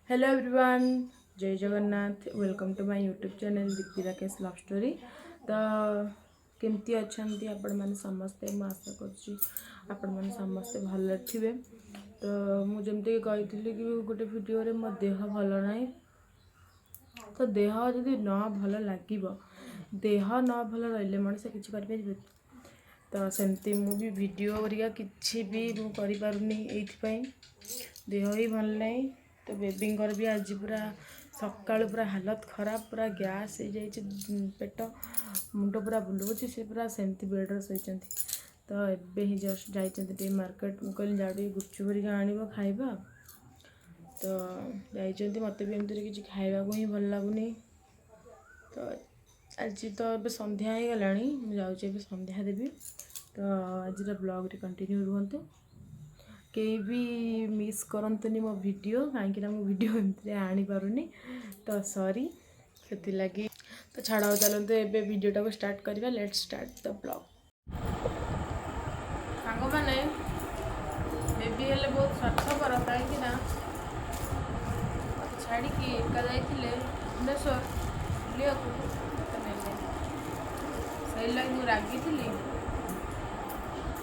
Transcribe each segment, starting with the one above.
Hello everyone, Jay Jagannath. Welcome to my YouTube channel Dipti Rakesh love story. ତ କେମିତି ଅଛନ୍ତି ଆପଣମାନେ ସମସ୍ତେ? ମୁଁ ଆଶା କରୁଛି ଆପଣମାନେ ସମସ୍ତେ ଭଲରେ ଥିବେ। ତ ମୁଁ ଯେମିତିକି କହିଥିଲି କି ଗୋଟେ ଭିଡ଼ିଓରେ, ମୋ ଦେହ ଭଲ ନାହିଁ। ତ ଦେହ ଯଦି ନ ଭଲ ଲାଗିବ, ଦେହ ନ ଭଲ ରହିଲେ ମଣିଷ କିଛି କରିପାରିବ? ତ ସେମିତି ମୁଁ ବି ଭିଡ଼ିଓ ହେରିକା କିଛି ବି ମୁଁ କରିପାରୁନି, ଏଇଥିପାଇଁ ଦେହ ହିଁ ଭଲ ନାହିଁ। ତ ବେବିଙ୍କର ବି ଆଜି ପୁରା ସକାଳୁ ପୁରା ହାଲତ ଖରାପ, ପୁରା ଗ୍ୟାସ୍ ହେଇଯାଇଛି, ପେଟ ମୁଣ୍ଡ ପୁରା ବୁଲଉଛି। ସେ ପୁରା ସେମିତି ବେଡ଼୍ରେ ଶୋଇଛନ୍ତି। ତ ଏବେ ହିଁ ଜଷ୍ଟ ଯାଇଛନ୍ତି ଟିକେ ମାର୍କେଟ। ମୁଁ କହିଲି ଯାଅ ଟିକେ ଗୁପଚୁପ ହେରିକା ଆଣିବ, ଖାଇବା। ତ ଯାଇଛନ୍ତି। ମୋତେ ବି ଏମିତିରେ କିଛି ଖାଇବାକୁ ହିଁ ଭଲ ଲାଗୁନି। ତ ଆଜି ତ ଏବେ ସନ୍ଧ୍ୟା ହେଇଗଲାଣି, ମୁଁ ଯାଉଛି ଏବେ ସନ୍ଧ୍ୟା ଦେବି। ତ ଆଜିର ବ୍ଲଗ୍ରେ କଣ୍ଟିନ୍ୟୁ ରୁହନ୍ତୁ, କେହି ବି ମିସ୍ କରନ୍ତୁନି ମୋ ଭିଡ଼ିଓ, କାହିଁକିନା ମୁଁ ଭିଡ଼ିଓ ଏମିତିରେ ଆଣିପାରୁନି, ତ ସରି ସେଥିଲାଗି। ତ ଛାଡ଼, ଚାଲନ୍ତୁ ଏବେ ଭିଡ଼ିଓଟାକୁ ଷ୍ଟାର୍ଟ କରିବା। Let's start the vlog. ସାଙ୍ଗମାନେ, ବେବି ହେଲେ ବହୁତ ସ୍ୱାର୍ଥପର, କାହିଁକି ନା ମୋତେ ଛାଡ଼ିକି ଏକା ଯାଇଥିଲେ ଭୁବନେଶ୍ୱର ବୁଲିବାକୁ, ମୋତେ ନେଲେ। ସେଇ ଲାଗି ମୁଁ ରାଗିଥିଲି।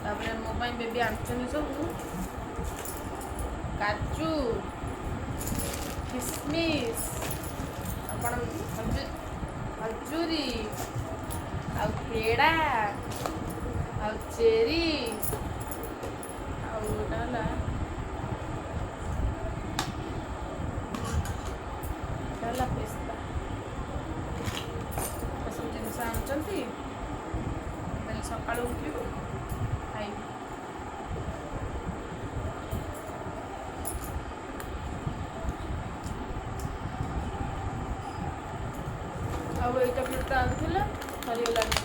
ତାପରେ ମୋ ପାଇଁ ବେବି ଆଣିଛନ୍ତି ସବୁ କାଜୁ, କିସମିସ୍, ଆଉ କ'ଣ ଖଜୁରୀ, ଆଉ ପେଡ଼ା, ଆଉ ଚେରି, ଆଉ ଏଇଟା ହେଲା ପିସ୍ତା। ଏସବୁ ଜିନିଷ ଆଣିଛନ୍ତି। କାଲି ସକାଳୁ ଉଠିବୁ, ଖାଇବି। ଆଉ ଏଇ ଚକୋଲେଟ୍ଟା ଆଣିଥିଲେ, ସରିଗଲାଣି।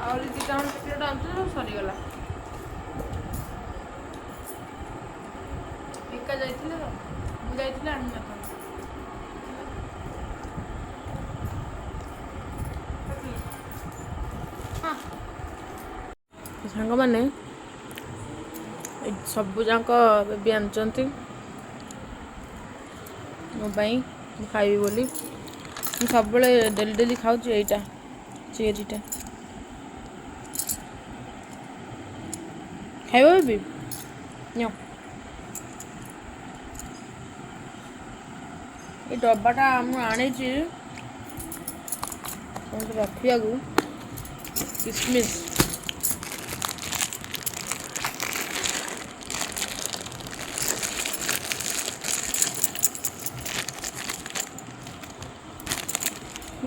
ଆହୁରି ଦୁଇଟା ଖଣ୍ଡେ ଚକୋଲେଟ୍ ଆଣିଥିଲେ, ସବୁ ସରିଗଲା। ଏକା ଯାଇଥିଲେ ତ, ମୁଁ ଯାଇଥିଲେ ଆଣିନଥାନ୍ତି। ହଁ ସାଙ୍ଗମାନେ, ଏ ସବୁ ଯାକ ବେବି ଆଣିଛନ୍ତି ମୋ ପାଇଁ, ମୁଁ ଖାଇବି ବୋଲି। ମୁଁ ସବୁବେଳେ ଡେଲି ଡେଲି ଖାଉଛି ଏଇଟା, ଚେରିଟା। ଖାଇବ ବେବି? ନିଅ। ଏ ଡବାଟା ମୁଁ ଆଣିଛି ରଖିବାକୁ କିସମିସ୍।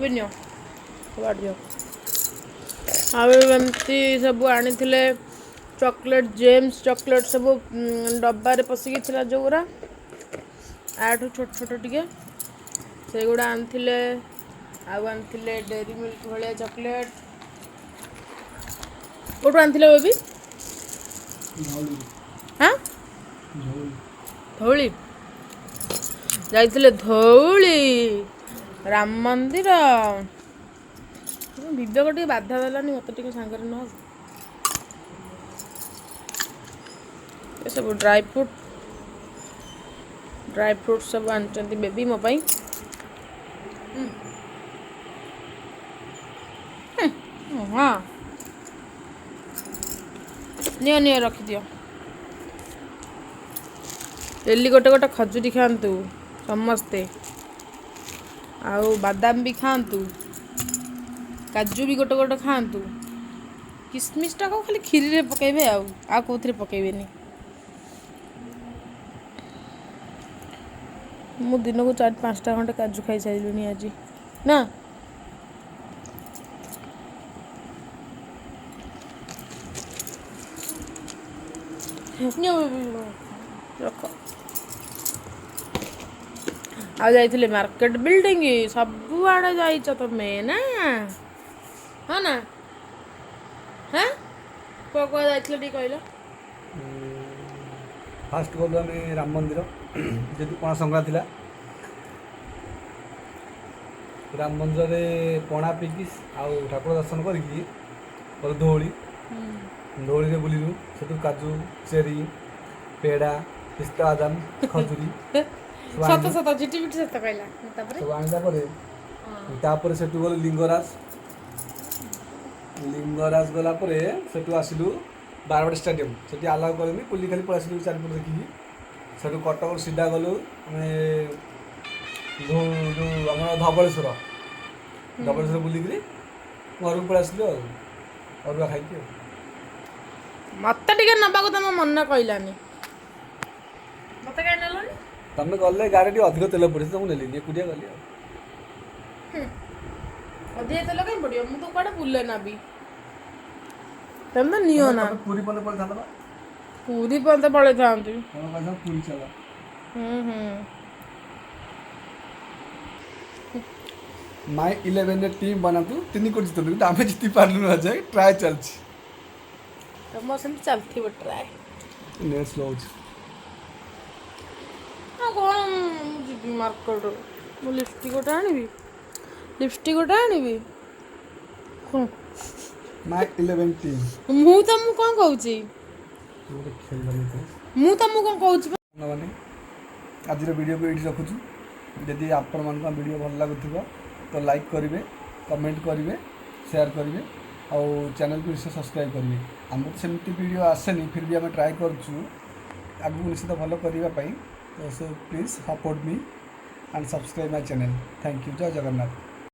ବି ନିଅ, ଦିଅ। ଆଉ ଏମିତି ସବୁ ଆଣିଥିଲେ ଚକୋଲେଟ୍, ଜେମ୍ସ ଚକୋଲେଟ୍ ସବୁ ଡବାରେ ପଶିକି ଥିଲା ଯେଉଁଗୁଡ଼ା ଆଠୁ ଛୋଟ ଛୋଟ ଟିକେ, ସେଇଗୁଡ଼ା ଆଣିଥିଲେ। ଆଉ ଆଣିଥିଲେ ଡେରି ମିଲ୍କ ଭଳିଆ ଚକୋଲେଟ୍। କେଉଁଠୁ ଆଣିଥିଲେ ବେବି? ହଁ, ଧଉଳି ଯାଇଥିଲେ, ଧଉଳି ରାମ ମନ୍ଦିର। ବିବେକ ଟିକେ ବାଧା ଦେଲାନି ମୋତେ ଟିକେ ସାଙ୍ଗରେ ନ। ଏସବୁ ଡ୍ରାଇ ଫ୍ରୁଟ୍ ସବୁ ଆଣିଛନ୍ତି ବେବି ମୋ ପାଇଁ। ହଁ, ନିଅ ନିଅ, ରଖିଦିଅ। ଡେଲି ଗୋଟେ ଗୋଟେ ଖଜୁରୀ ଖାଆନ୍ତୁ ସମସ୍ତେ, ଆଉ ବାଦାମ ବି ଖାଆନ୍ତୁ, କାଜୁ ବି ଗୋଟେ ଗୋଟେ ଖାଆନ୍ତୁ। କିସମିସଟାକୁ ଖାଲି କ୍ଷୀରିରେ ପକାଇବେ, ଆଉ କେଉଁଥିରେ ପକାଇବେନି। ମୁଁ ଦିନକୁ ଚାରି ପାଞ୍ଚଟା ଖଣ୍ଡେ କାଜୁ ଖାଇସାରିଲିଣି ଆଜି ନା। ନିଅ ରଖ। ଆଉ ଯାଇଥିଲେ ମାର୍କେଟ ବିଲ୍ଡିଂ, ସବୁଆଡ଼େ ଯାଇଛ ତମେ ନା? ହଁ ନା? ହଁ, କୁଆ କୁଆ ଯାଇଥିଲ ଟିକେ କହିଲ। ଫାଷ୍ଟ ଗଲୁ ଆମେ ରାମ ମନ୍ଦିର, ଯେହେତୁ ପଣା ସଂକ୍ରାନ୍ତି ଥିଲା। ରାମ ମନ୍ଦିରରେ ପଣା ପିଇକି ଆଉ ଠାକୁର ଦର୍ଶନ କରିକି ଗଲୁ ଧଉଳି। ଧଉଳିରେ ବୁଲିଲୁ। ସେଠୁ କାଜୁ, ଚେରି, ପେଡ଼ା, ପିସ୍ତା ବାଦାମ, ଖଜୁରୀ ସବୁ ସତ। ଆଣିଲୁ। ସତ ଝିଟିପିଟି ସତ କହିଲା ତାପରେ। ସବୁ ଆଣିଲା ପରେ ତାପରେ ସେଠୁ ଗଲୁ ଲିଙ୍ଗରାଜ। ଲିଙ୍ଗରାଜ ଗଲା ପରେ ସେଠୁ ଆସିଲୁ ବାରବାଟୀ ଷ୍ଟାଡ଼ିୟମ୍। ସେଠି ଆଲାଉ କଲେନି, ବୁଲି ଖାଲି ପଳେଇ ଆସିଲୁ ଚାରିପଟ ଦେଖିକି। ସେଠୁ କଟକରୁ ସିଧା ଗଲୁ ଆମେ ଯୋଉ ଆମର ଧବଳେଶ୍ୱର। ଧବଳେଶ୍ୱର ବୁଲିକିରି ଘରକୁ ପଳେଇ ଆସିଲୁ ଆଉ ଅରୁଆ ଖାଇକି ଆଉ। ମତେ ଟିକେ ନବାକୁ ତମ ମନ କହିଲାନି। ମତେ କାହିଁ ନେଲନି? ତମେ ଗଲେ ଗାଡ଼ି ଟିକେ ଅଧିକ ତେଲ ପଡ଼ିଛି ତ, ମୁଁ ନେଲିନି, ଏକୁଟିଆ ଗଲି ଆଉ। ଅଧିକା ତେଲ କାହିଁ ପଡ଼ିବ? ମୁଁ ତ କୁଆଡ଼େ ବୁଲେ ନା ବି, ତମେ ତ ନିଅ ନା। ତମେ ପୁରୀ ପର୍ଯ୍ୟନ୍ତ ପଳେଇଥାନ୍ତ ବା। ପୁରୀ ପର୍ଯ୍ୟନ୍ତ ପଳେଇଥାନ୍ତି। ତମେ କହିଥାନ୍ତ ପୁରୀ ଚାଲ। ହୁଁ ହୁଁ ମାଇ ଇଲେଭେନରେ ଟିମ୍ ବନାନ୍ତୁ, 3 କୋଟି ଜିତନ୍ତୁ। କିନ୍ତୁ ଆମେ ଜିତି ପାରିଲୁନୁ, ଆଜି ଟ୍ରାଏ ଚାଲିଛି। ତମର ସେମିତି ଚାଲିଥିବ ଟ୍ରାଏ। ନେଟ୍ ସ୍ଲୋ ହେଉଛି। ଆଉ କ'ଣ? ମୁଁ ଯିବି ମାର୍କେଟ, ମୁଁ ଲିପଷ୍ଟିକ୍ ଗୋଟେ ଆଣିବି, ଲିପଷ୍ଟିକ୍ ଗୋଟେ ଆଣିବି। କ'ଣ? ମାଇ ଇଲେଭେନ୍ ଟିମ୍। ମୁଁ ତମକୁ କ'ଣ କହୁଛି? ଗୋଟେ ଖେଳିବାନି ତ। ମୁଁ ତମକୁ କ'ଣ କହୁଛି? ସାଙ୍ଗମାନେ, ଆଜିର ଭିଡ଼ିଓକୁ ଏଇଠି ରଖୁଛୁ। ଯଦି ଆପଣମାନଙ୍କୁ ଆମ ଭିଡ଼ିଓ ଭଲ ଲାଗୁଥିବ ତ ଲାଇକ୍ କରିବେ, କମେଣ୍ଟ କରିବେ, ସେୟାର କରିବେ ଆଉ ଚ୍ୟାନେଲକୁ ନିଶ୍ଚୟ ସବସ୍କ୍ରାଇବ୍ କରିବେ। ଆମର ତ ସେମିତି ଭିଡ଼ିଓ ଆସେନି, ଫିର୍ ବି ଆମେ ଟ୍ରାଏ କରୁଛୁ ଆଗକୁ ନିଶ୍ଚିତ ଭଲ କରିବା ପାଇଁ। ତ so please support me and subscribe my channel. Thank you. Jay Jagannath.